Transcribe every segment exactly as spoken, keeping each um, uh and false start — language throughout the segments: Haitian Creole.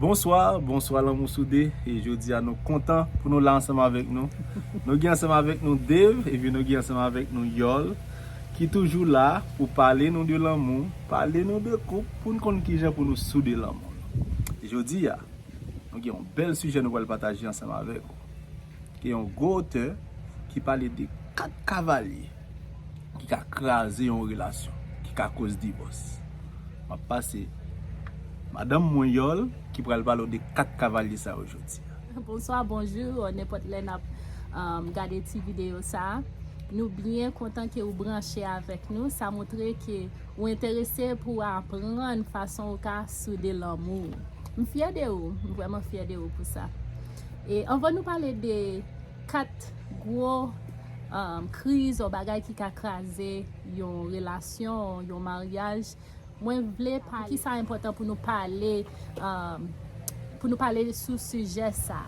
Bonswa, bonswa lanmou soude. E jodi a nou kontan pou nou la ansanm avèk nou. Nou gen ansanm avèk nou Dave, epi nou gen ansanm avèk nou Yòl, ki toujou la pou pale nou de lanmou, pale nou de koup, pou n konn kijan pou nou soude lanmou. Jodi a, nou gen yon bèl sijè nou pral pataje ansanm avèk ou. Gen yon gwo otè ki pale de kat kavalye ki ka kraze yon relasyon, ki ka koz divòs. M ap pase madanm mwen Yòl ki pral pale w de kat kavalye sa yo jodi a. Bonswa, bonjou, nenpòt lè n ap um, gade ti videyo sa a. Nou byen kontan ke ou branche avèk nou. Sa montre ke ou enterese pou aprann fason ou ka soude lanmou. M fyè de ou, m vrèman fyè de ou pou sa. E anvan nou pale de kat gwo um, kriz ou bagay ki ka kraze yon relasyon, yon maryaj, mwen vle pa poukisa enpòtan pou nou pale um, pou nou pale sou sijè sa.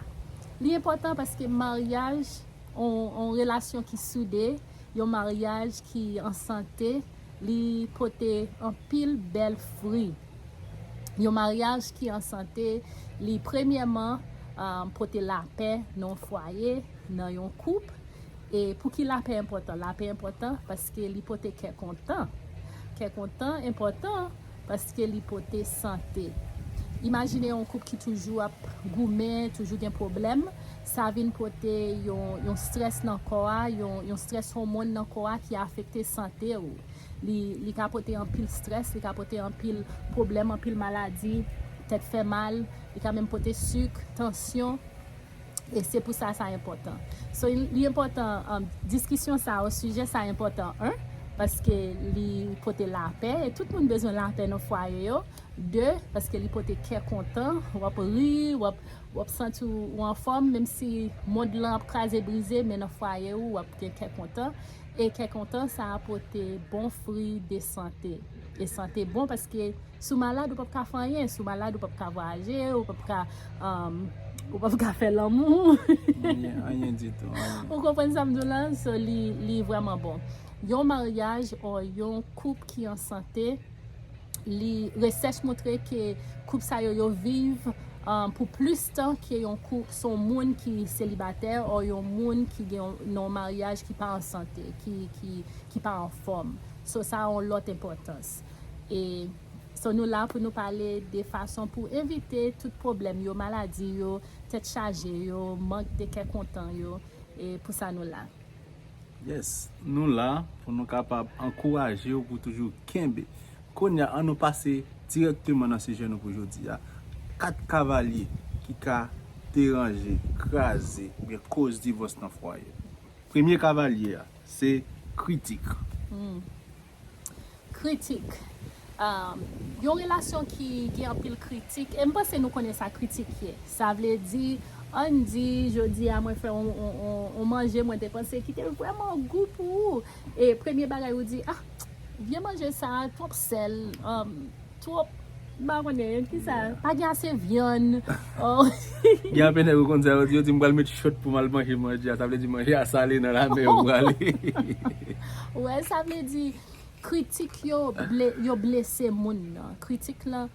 Li enpòtan paske maryaj, yon relasyon ki soude, yon maryaj ki an sante, li pote anpil bèl fwi. Yon maryaj ki an sante, li premyèman um, pote lapè nan yon fwaye, nan yon koup. E pouki lapè enpòtan? Lapè enpòtan paske li pote kè kontan. Kè kontan enpòtan paske li pote sante. Imajine yon koup ki toujou ap goumen, toujou gen pwoblèm. Sa vin pote yon, yon strès nan kò a, yon, yon strès òmòn nan kò a ki afekte sante ou. Li, li ka pote anpil strès, li ka pote anpil pwoblèm, anpil maladi, tèt fè mal, li ka menm pote sik, tansyon. E se pou sa sa enpòtan. So, li enpòtan, um, diskisyon sa ou sijè sa enpòtan, en, paske li pote lapè, e tout moun bezwen lapè nan fwaye yo. De, paske li pote kè kontan, w ap ri, w ap, w ap santi w anfòm, menm si mond lan ap kraze brize, men nan fwaye ou, w ap gen kè kontan. E kè kontan sa a pote bon fwi de sante. E sante bon paske si w malad, ou p ap ka fè anyen. Si w malad, ou p ap ka vwayaje, ou p ap ka, um, ou p ap ka fè lanmou. Anyen, anyen ditou, anyen. Ou konprann sa m di w la? So, li, li vrèman bon. Yon maryaj ou yon koup ki an sante, li, rechèch montre ke koup sa yo, yo viv um, pou plis tan ke yon koup, se yon moun ki selibatè ou yon moun ki gen yon, yon maryaj ki pa an sante, ki, ki, ki pa an fòm. So, sa a yon lòt enpòtans. E so, nou la pou nou pale de fason pou evite tout pwoblèm yo, maladi yo, tèt chaje yo, mank de kè kontan yo, e pou sa nou la. Yes, nou la pou nou kapab ankouraje w pou toujou kenbe. Kounye a, an nou pase dirèkteman nan sijè nou pou jodi a. Kat kavalye ki ka deranje, kraze, oubyen koz divòs nan fwaye. Premye kavalye a, se kritik. Hmm. Kritik. Um, yon relasyon ki gen anpil kritik, e m panse nou konnen sa kritik ye. Sa vle di, ann di, jodi a mwen fè on, on, on, on manje, mwen te panse ki te vrèman gou pou ou. E premye bagay ou di, ah, vye manje sa a, twòp sèl, um, twòp, m pa konnen, kisa, pa gen ase vyann. Oh. Gen anpil nèg ou konn sa, yo di, yo di, "M pral met chòt pou m al manje manje a." Sa vle di manje a sale nan lamen yo prale. Wè, sa vle di, kritik yo, ble, yo blese moun nan. Kritik lan,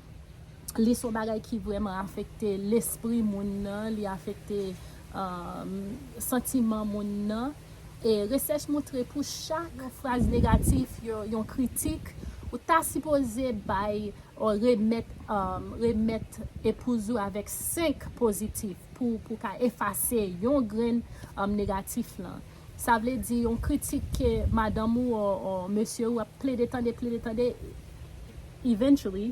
li se yon bagay ki vrèman afekte lespri moun nan, li afekte, um, santiman moun nan. E rechèch montre pou chak fraz negatif, yo, yon kritik, ou ta sipoze bay, ou remèt, um, remèt epouz ou avèk senk pozitif pou, pou ka efase yon grenn, um, negatif lan. Sa vle di yon kritik ke madanm ou, ou, ou mesye ou ap plede tande, plede tande, eventually,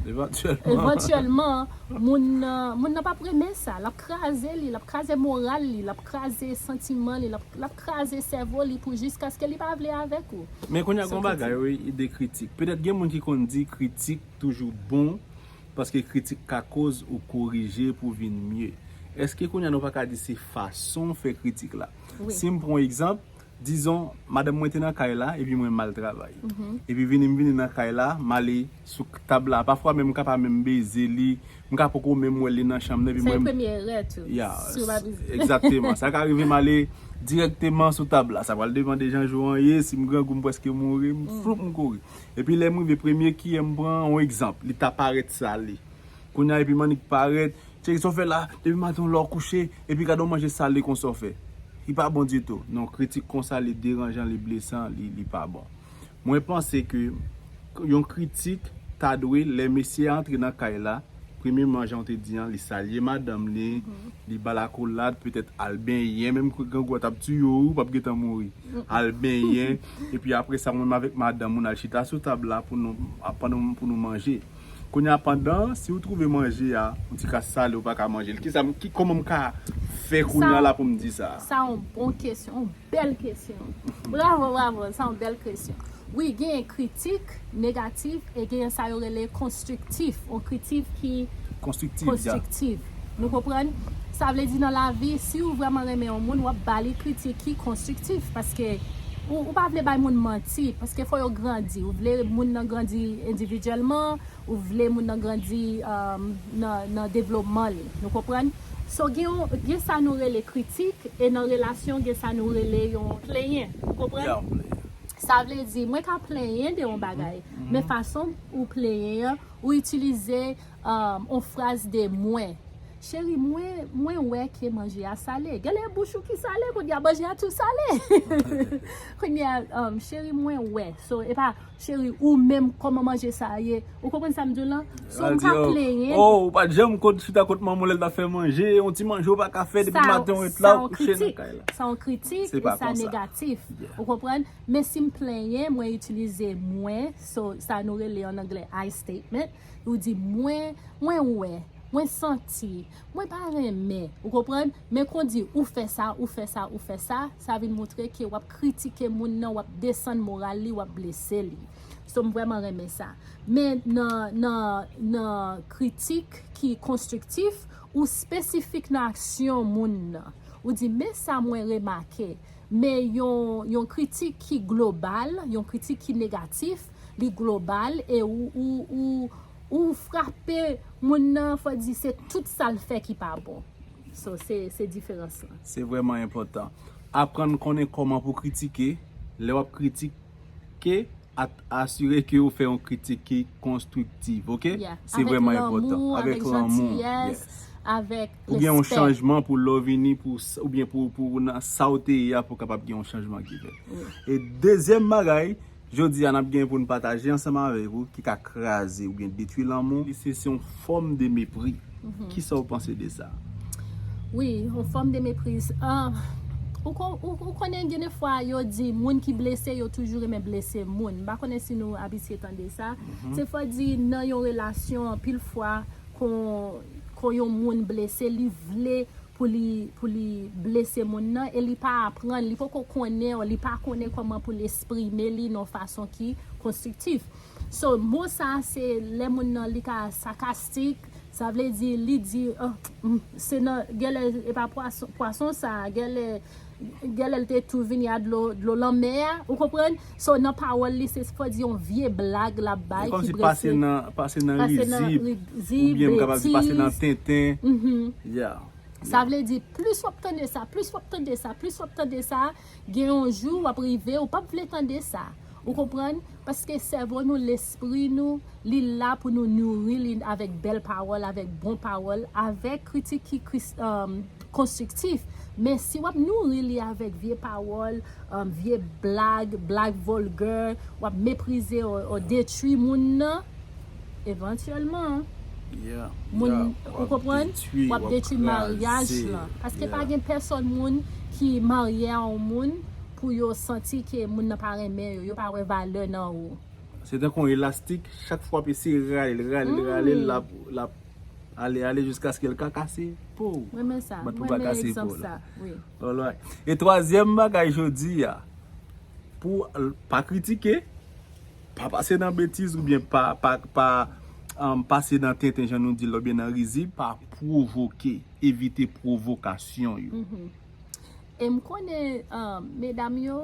evantyèlman, evantyèlman, moun nan, moun nan p ap renmen sa. L ap kraze li, l ap kraze moral li, l ap kraze santiman li, l ap, l ap kraze sèvo li pou jiskaske li pa vle avèk ou. Men kounye a, gon bagay, wi, de kritik. Petèt gen moun ki konn di kritik toujou bon, paske kritik ka koz ou korije pou vin mye. Èske kounye a nou pa ka di se fason w fè kritik la? Wi. Si m pran yon egzanp, dizon, madanm mwen te nan kay la, epi mwen mal travay. Mhm. Epi vini, m vini nan kay la, m ale sou tab la. Pafwa menm, m ka pa menm beze li, m ka poko menm wè li nan chanm nan, epi mwen. Se yon premye erè tou. Ya, si w pa beze. Egzakteman. Sa ka rive m ale dirèkteman sou tab la. Sa pral depann de jan jou an ye, si m grangou, m prèske mouri, m floup, m kouri. Epi lè m rive, premye kiyè m pran, yon egzanp, li ta parèt sale. Kounye a epi m annik parèt, cheri, sa w fè la, depi maten w lè w kouche, epi gade yon manje sale konsa w fè. Li pa bon ditou. Non, kritik konsa, li deranjan, li blesan, li, li pa bon. Mwen panse ke yon kritik ta dwe, lè mesye a antre nan kay la, premyèman, jan w te di an, li salye madanm li, li ba l akolad, petèt al benyen, menm ke grangou a t ap tiye w, ou p ap gentan mouri. Al benyen, epi apre sa, ou menm avèk madanm ou, n al chita sou tab la pou nou, pandan pou nou manje. Kounye a, pandan, si w twouve manje a yon ti ka sale, ou pa ka manje l, kisa m, ki, kòman m ka fè kounye a la pou m di sa? Sa yon bon kesyon, yon bèl kesyon. Bravo, bravo, sa yon bèl kesyon. Wi, genyen kritik negatif e genyen sa yo rele konstriktif. Yon kritik ki Konstriktif, ya. Konstriktif. Nou konprann? Sa vle di nan lavi, si ou vrèman renmen yon moun, w ap ba li kritik ki konstriktif. Paske ou, ou pa vle bay moun manti, paske fò yo grandi. Ou vle moun nan grandi endividyèlman, ou vle moun nan grandi um, nan, nan devlopman li. Nou konprann? So, gen, yon- gen sa nou rele kritik, e nan relasyon, gen sa nou rele yon plenyen. Ou konprann? Ya, yon plenyen. Sa vle di, mwen ka plenyen de yon bagay, men fason ou plenyen an, ou itilize um, yon fraz de mwen. Cheri, mwen, mwen wè ke manje a sale. Genlè e bouch ou ki sale, kounye a manje a tou sale. Kounye a, um, cheri, mwen wè. So, e pa, cheri, ou menm, kòman manje sa a ye? Ou konprann sa m di w lan? So, m ka plenyen. Oh, ou pa t janm kot chita kot manman w lè l t ap fè manje, yon ti manje ou pa ka fè depi maten ou ret la, ou kouche nan kay la. Sa yon kritik, e sa negatif. Ou konprann? Men si m plenyen, mwen itilize mwen, so, sa nou rele an anglè I statement, ou di mwen, mwen wè, mwen santi, mwen pa renmen, ou konprann? Men kon di ou fè sa, ou fè sa, ou fè sa, sa vin montre ke w ap kritike moun nan, w ap desann moral li, w ap blese li. So, m vrèman renmen sa. Men nan, nan, nan kritik ki konstriktif, ou espesifik nan aksyon moun nan. Ou di, men sa mwen remake. Men yon, yon kritik ki global, yon kritik ki negatif, li global, e ou, ou, ou, ou frape moun nan, fò di se tout sa l fè ki pa bon. So, se, se diferans lan. Se vrèman enpòtan. Aprann konnen kòman pou kritike. Lè w ap kritike, at- asire ke ou fè yon kritik ki konstriktif, ok? Yeah. Se vrèman enpòtan. Avèk lanmou, avèk jantiyès, avèk respè. Ou gen yon chanjman pou lè w vini, pou, oubyen pou, pou nan sa w te ye a, pou kapab gen yon chanjman ki fèt. E dezyèm bagay, jodi a, n ap gen pou n pataje ansanm avèk ou, ki ka kraze oubyen detwi lanmou, se, se yon fòm de mepri. Kisa w panse de sa? Wi, yon fòm de mepriz. Ah, ou, kon- ou, ou konnen gen de fwa yo di moun ki blese, yo toujou renmen blese moun. M pa konnen si nou abitye tande sa. Se fò di nan yon relasyon, anpil fwa, kon, kon yon moun blese, li vle pou li, pou li blese moun nan, e li pa aprann, li poko konnen, li pa konnen kòman pou l esprime li nan fason ki konstriktif. So, mo sa, se lè moun nan, li ka sakastik, sa vle di, li di, oh, mm, se nan, genlè, e pa pwason, pwason sa, genlè, genlè l te tou vini a dlo, dlo lanmè a, ou konprann? So, nan pawòl li, se fò di yon vye blag l ap bay ki blese. Pase nan, pase nan rizib, oubyen m kapab di pase nan tenten. Yeah. Sa vle di, plis w ap tande sa, plis w ap tande sa, plis w ap tande sa, gen yon jou w ap rive, ou p ap vle tande sa. Ou konprann? Paske sèvo nou, lespri nou, li la pou nou nouri li avèk bèl pawòl, avèk bon pawòl, avèk kritik ki kris- um, konstriktif. Men si w ap nouri li avèk vye pawòl, um, vye blag, blag vòlgè, w ap meprize, w, w detwi moun nan, evantyèlman, moun, ou konprann, w ap detwi maryaj lan. Paske pa gen pèsòn moun ki marye a yon moun pou yo santi ke moun nan pa renmen yo, yo pa wè valè nan ou. Se tankou yon elastik, chak fwa w ap eseye rale l, rale l, rale l, l ap, l ap ale, ale jiskaske l ka kase po w. Mwen renmen sa. Mwen renmen egzanp sa. Wi. Alright. E twazyèm bagay jodi a, pou pa kritike, pa pase nan betiz oubyen pa, pa, pa um, pase nan tenten jan nou di l oubyen nan rizib, pa pwovoke, evite pwovokasyon yo. E m konnen, um, medam yo,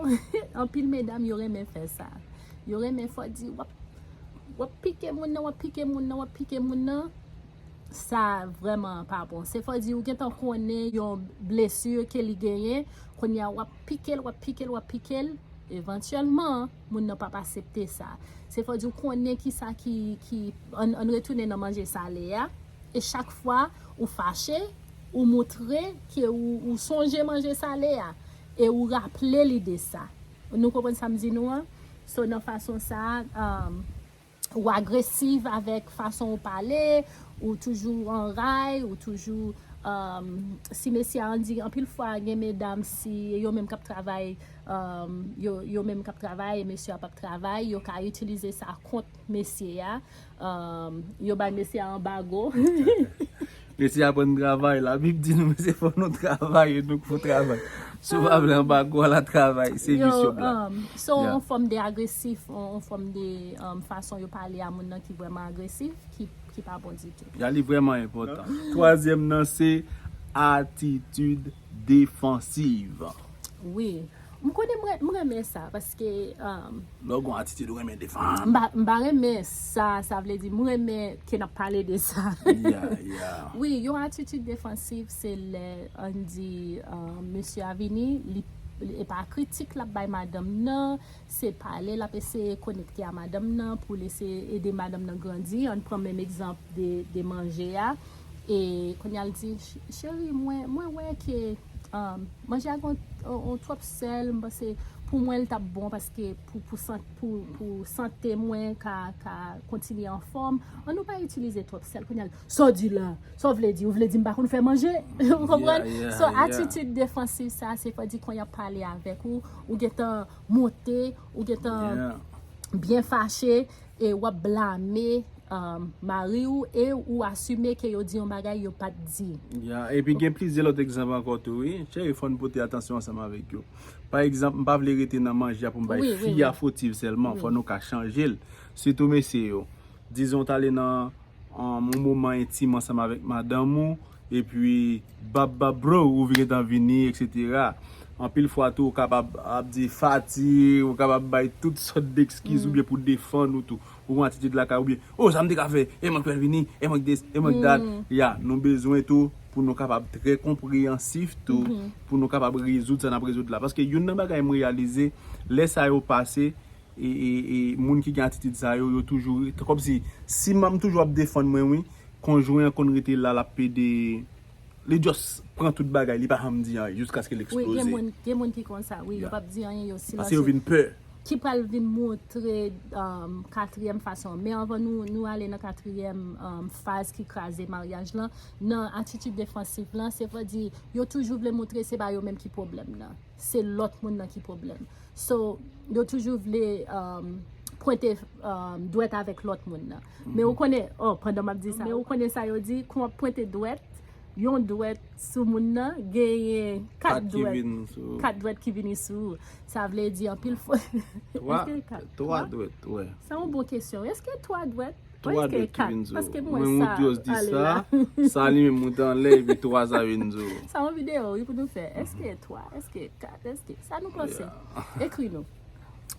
anpil medam yo renmen fè sa. Yo renmen fò di, w ap, w ap pike moun nan, w ap pike moun nan, w ap pike moun nan. Sa vrèman pa bon. Se fò di ou gentan konnen yon blesi ke li genyen, kounye a w ap pike l, w ap pike l, w ap pike l. Evantyèlman, moun nan p ap aksepte sa. Se fò di ou konnen kisa ki, ki, ann, ann retounen nan manje sale a. E chak fwa ou fache, ou moutre ke ou, ou sonje manje sale a, e ou raple li de sa. Nou konprann sa m di nou an? So, nan fason sa a, um, ou agresiv avèk fason ou pale, ou toujou anray, ou toujou, um, si mesye a, ann di, anpil fwa gen medam, si yo menm k ap travay, um, yo, yo menm k ap travay e mesye a p ap travay, yo ka itilize sa kont mesye a. Um, yo bay mesye a anbago. Mesye aprann travay. Labib di nou, mesye, fò nou travay e nou k fò travay. Si w pa vle anbago, al travay. Se jis yon blag. Um, so, yon fòm de agresif, yon, yon fòm de, um, fason yo pale a moun nan ki vrèman agresif, ki, ki pa bon ditou. Ya, li vrèman enpòtan. Twazyèm nan se atitid defansiv. Wi. M konnen m, m renmen sa, paske, um, Lè w gen yon atitid ou renmen defann. M pa, m pa renmen sa, sa vle di, m renmen ke n ap pale de sa. Yeah, yeah. Wi, yon atitid defansiv, se lè, ann di, um, mesye a vini, li, li, e pa kritik l ap bay madanm nan, se pale l ap eseye konekte a madanm nan pou l eseye ede madanm nan grandi. Ann pran menm egzanp de, de manje a. E kounye a l di, "Ch-, cheri, mwen, mwen wè ke, um, manje a gen yon, yon, yon twòp sèl, m panse pou mwen l t ap bon paske pou, pou, san, pou, pou sante mwen ka, ka kontinye anfòm. An nou pa itilize twòp sèl." Kounye a l, "Sa w di la? Sa w vle di? Ou vle di m pa konn fè manje?" Ou konprann? Yeah, yeah, So, yeah. Atitid defansiv sa, se fò di kon y ap pale avèk ou, ou gentan monte, ou gentan Yeah. byen fache, e w ap blame, um, mari w, e ou asime ke yo di yon bagay yo pa t di. Ya, epi gen plizyè lòt egzanp ankò tou, wi. Cheri, fò n pote atansyon ansanm avèk yo. Pa egzanp, m pa vle rete nan manje a pou m bay Wi, wi, fi wi. a fotiv sèlman. Wi. Fò nou ka chanje l. Sitou mesye yo. Dizon w t ale nan, um, yon moman entim ansanm avèk madanm ou, epi bab bab bro, ou gentan vini, etsetera. Anpil fwa tou, ou kapab ap di fatig, ou kapab bay tout sòt dekskiz oubyen pou defann ou tou. Ou gen atitid lakay oubyen, "Oh, sa m te ka fè, e mwen k fè l vini, e mwen k this, e mwen k that." Ya, nou bezwen tou pou nou kapab trè konpreyansif tou, pou nou kapab rezoud sa n ap rezoud la. Paske youn nan bagay m reyalize, lè sa yo pase, e, e, e moun ki gen atitid sa yo, yo toujou, kòmsi, si m toujou ap defann mwen, wi, konjwen an konn rete la, l ap pede, li just pran tout bagay, li pa janm di anyen, jiskaske l Wi, gen eksploze. Moun, gen moun ki konsa, wi, yo Yeah. p ap di anyen, yo Paske yo vin pè. Ki pral vin montre, um, katriyèm fason. Men anvan nou, nou ale nan katriyèm, um, faz ki kraze maryaj lan, nan atitid defansiv lan, se vle di, yo toujou vle montre se pa yo menm ki pwoblèm nan. Se lòt moun nan ki pwoblèm. So, yo toujou vle, um, pwente, um, dwèt avèk lòt moun nan. Men ou konnen, oh, pandan m ap di sa, men ou konnen sa yo di, kon w ap pwente dwèt, yon dwèt sou moun nan, genyen kat Kat ki dwèt. Vin sou Kat dwèt ki vini sou ou. Sa vle di anpil fwa. Twa, Èske kat? twa dwèt, wè. Sa yon bon kesyon. Èske twa dwèt? Twa Èske dwèt ki kat? Vin sou. Paske m Mwen wè ou sa just di ale sa, la. Sa li menm ou t anlè, epi twa sa vin sou. Sa yon videyo, wi, pou nou fè. Èske twa? Èske kat? Èske? Sa nou panse? Ekri nou.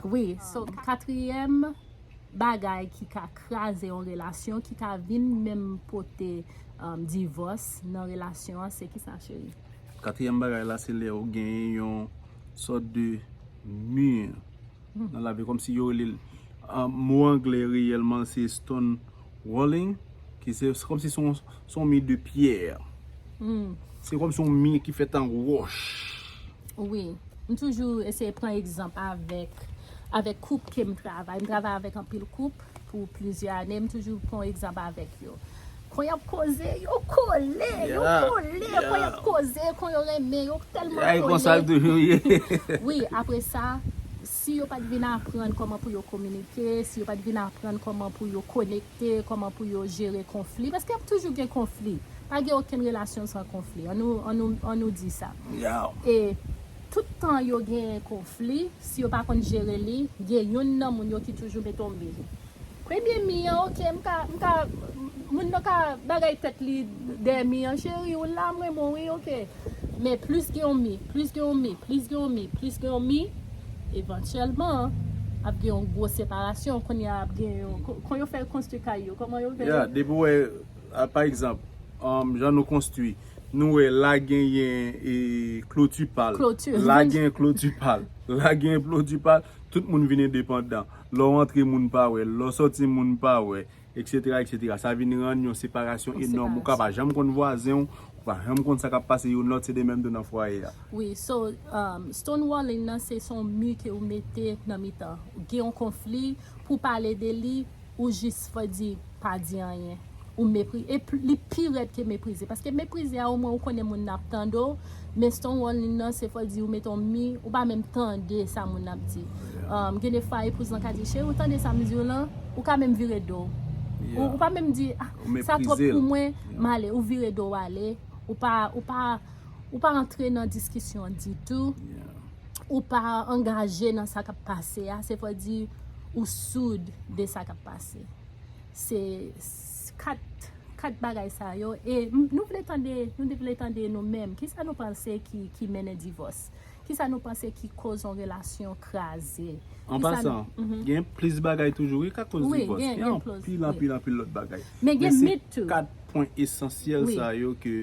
Wi, so, katriyèm bagay ki ka kraze yon relasyon, ki ka vin menm pote, um, divòs nan relasyon an, se kisa, cheri? Katriyèm bagay la, se lè ou genyen yon sòt de mi nan lavi, kòmsi yo rele l, ah, mo anglè reyèlman se stone walling, ki se, se kòmsi se yon, se yon mi de pyè. Se kòmsi yon mi ki fèt an wòch. Wi. M toujou eseye pran egzanp avèk, avèk koup ke m travay. M travay avèk anpil koup pou plizyè ane. M toujou pran egzanp avèk yo. Kon y ap koze, yo kole, yo Yeah, kole. Kon y ap yeah. Koze, kon yo renmen, yo tèlman Ay, kole. Konsa l toujou ye. Wi, apre sa, si yo pa t vin aprann kòman pou yo kominike, si yo pa t vin aprann kòman pou yo konekte, kòman pou yo jere konfli, paske ap toujou gen konfli. Pa gen okenn relasyon san konfli. An nou, an nou, an nou di sa. Ya. E tout tan yo gen konfli, si yo pa konn jere li, gen youn nan moun yo ki toujou mete yon mi. Premye mi an, oke, m ka, m ka, moun nan ka bagay tèt li dèyè mi an, cheri, ou la, m renmen w, wi, oke. Men plis gen yon mi, plis gen yon mi, plis gen yon mi, plis gen yon mi, evantyèlman, ap gen yon gwo separasyon, kounye a ap gen yon, kon, kon yo fè konstwi kay yo, kòman yo fè? Ya, depi w wè, a, pa egzanp, um, jan nou konstwi, Nou wè la genyen e klotipal. La genyen klotipal. La genyen klotipal. Tout moun vin endepandan. Lè w antre moun pa wè, lè w sòti moun pa wè, eksetera, eksetera. Sa vin rann yon separasyon enòm. Ou ka pa janm konn vwazen w, ou pa janm konn sa k ap pase youn lòt, se de menm tou nan fwaye a. Wi, so, um, stonewalling nan se, se yon mi ke ou mete nan mitan. Gen yon konfli, pou pale de li, ou jis fè di, pa di anyen. Ou mepri-, e pl-, li pi rèd ke meprize. Paske meprize a, omwen ou konnen moun nan ap tande w, men stonewalling nan, se fò di ou mete yon mi, ou pa menm tande sa moun nan ap di. Um, gen de fwa, epouz lan ka di, cheri, ou tande sa m di w lan? Ou ka menm vire do w. Ou, ou pa menm di, ah, sa twòp pou mwen, m ale. Ou vire do w ale. Ou pa, ou pa, ou pa antre nan diskisyon ditou. Ou pa angaje nan sa k ap pase a, se fò di ou soud de sa k ap pase. Se s-, kat, kat bagay sa yo, e m-, nou vle tande, nou vle tande nou menm. Kisa nou panse ki, ki mennen divòs? Kisa nou panse ki koz yon relasyon kraze? An pasan, gen plis bagay toujou wi ka koz divòs. Gen anpil, anpil, anpil lòt bagay. Men gen mit tou. Men se kat pwen esansyèl sa yo ke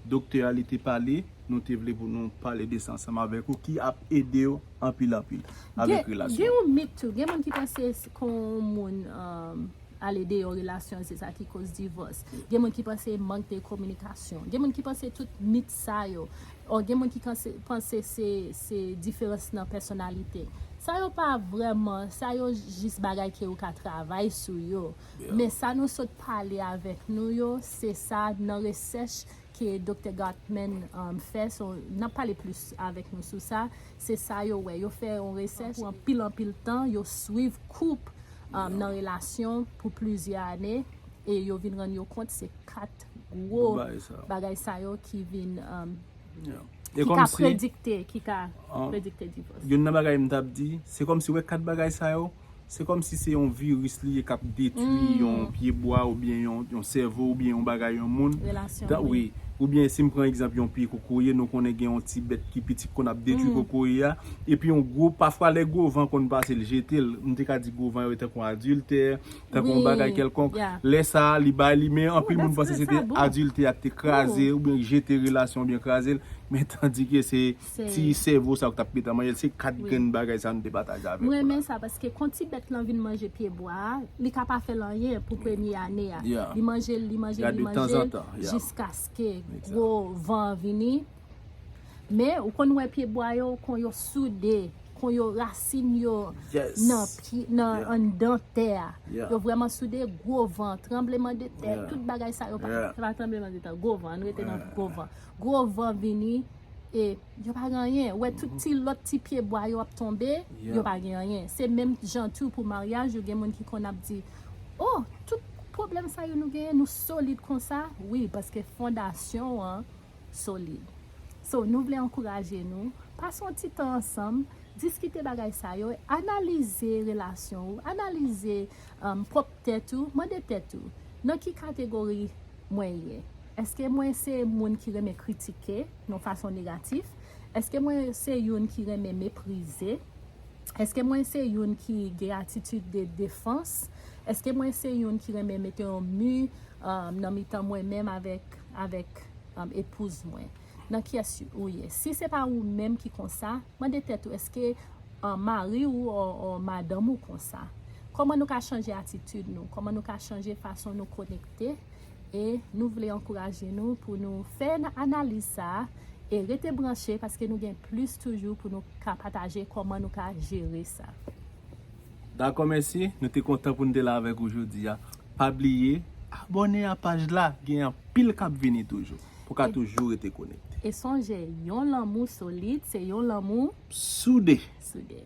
doktè a li te pale, nou te vle pou nou pale de sa ansanm avèk ou, ki ap ede w anpil, anpil avèk relasyon. Gen yon mit tou, gen moun ki panse s-, kon moun, um, ale deyò relasyon, se sa ki koz divòs. Gen moun ki panse mank de kominikasyon. Gen moun ki panse tout mit sa yo. Ò, gen moun ki panse, panse se, se diferans nan pèsonalite. Sa yo pa vrèman, sa yo jis bagay ke ou ka travay sou yo. Men sa nou sot pale avèk nou yo, se sa nan resèch ke doktè Gottman, um, fè, so, n ap pale plis avèk nou sou sa. Se sa yo wè. Yo fè yon resèch pou anpil, anpil tan, yo swiv koup, um, nan relasyon pou plizyè ane, e yo vin rann yo kont se kat gwo bagay sa yo ki vin, um, ki ka predikte, ki ka predikte divòs. Youn nan bagay m t ap di, se kòmsi wè kat bagay sa yo, se kòmsi se yon viris li ye k ap detwi yon pyebwa oubyen yon, yon sèvo oubyen yon bagay yon moun. Wi. Oubyen si m pran egzanp yon pye kokoye, nou konnen gen yon ti bèt ki piti k konn ap detwi kokoye a. Epi yon gwo, pafwa lè gwo van konn pase, l jete l. M te ka di gwo van yo tankou adiltè, tankou yon bagay kèlkonk. Lè sa a, li bay li, men anpil moun panse se te adiltè a k te kraze oubyen jete relasyon oubyen kraze l. Men tandike se ti sèvo sa yo k t ap met an manje l, se kat grenn bagay sa nou te pataje avèk ou la. M renmen sa, paske kon ti bèt lan vin manje pyebwa a, li ka pa fè l anyen pou premye ane a. Li manje l, li manje l, li manje l, jiskaske gwo van an vini. Men, ou konn wè pyebwa yo, kon yo soude, kon yo rasin yo nan pye, nan anndan tè a. Yo vrèman soude, gwo van, tranbleman de tè, tout bagay sa yo pa, se pa tranbleman de tè, gwo van, ann rete nan gwo van. Gwo van vini, e yo pa gen anyen. Ou wè tout ti lòt ti pyebwa yo ap tonbe, yo pa gen anyen. Se menm jan tou pou maryaj, ou gen moun ki konn ap di, oh, tout pwoblèm sa yo nou genyen, nou solid konsa. Wi, paske fondasyon an solid. So, nou vle ankouraje nou, pase yon ti tan ansanm, diskite bagay sa yo, analize relasyon ou, analize, um, pwòp tèt ou, mande tèt ou, nan ki kategori mwen ye? Èske mwen se moun ki renmen kritike nan fason negatif? Èske mwen se youn ki renmen meprize? Èske mwen se youn ki gen atitid de defans? Èske mwen se youn ki renmen mete yon mi, um, nan mitan mwen menm avèk, avèk, um, epouz mwen? Nan kiyès ou ye? Si se pa ou menm ki konsa, mande tèt ou, èske, um, mari ou o, o madanm ou konsa? Kòman nou ka chanje atitid nou? Kòman nou ka chanje fason nou konekte? E nou vle ankouraje nou pou nou fè analiz sa a e rete branche, paske nou gen plis toujou pou nou ka pataje kòman nou ka jere sa. Dakò, mèsi. Nou te kontan pou nou te la avèk ou jodi a. Pa bliye, abòne a paj la. Gen anpil k ap vini toujou. Pou ka toujou rete konekte. E sonje, yon lanmou solid, se yon lanmou soude. Soude.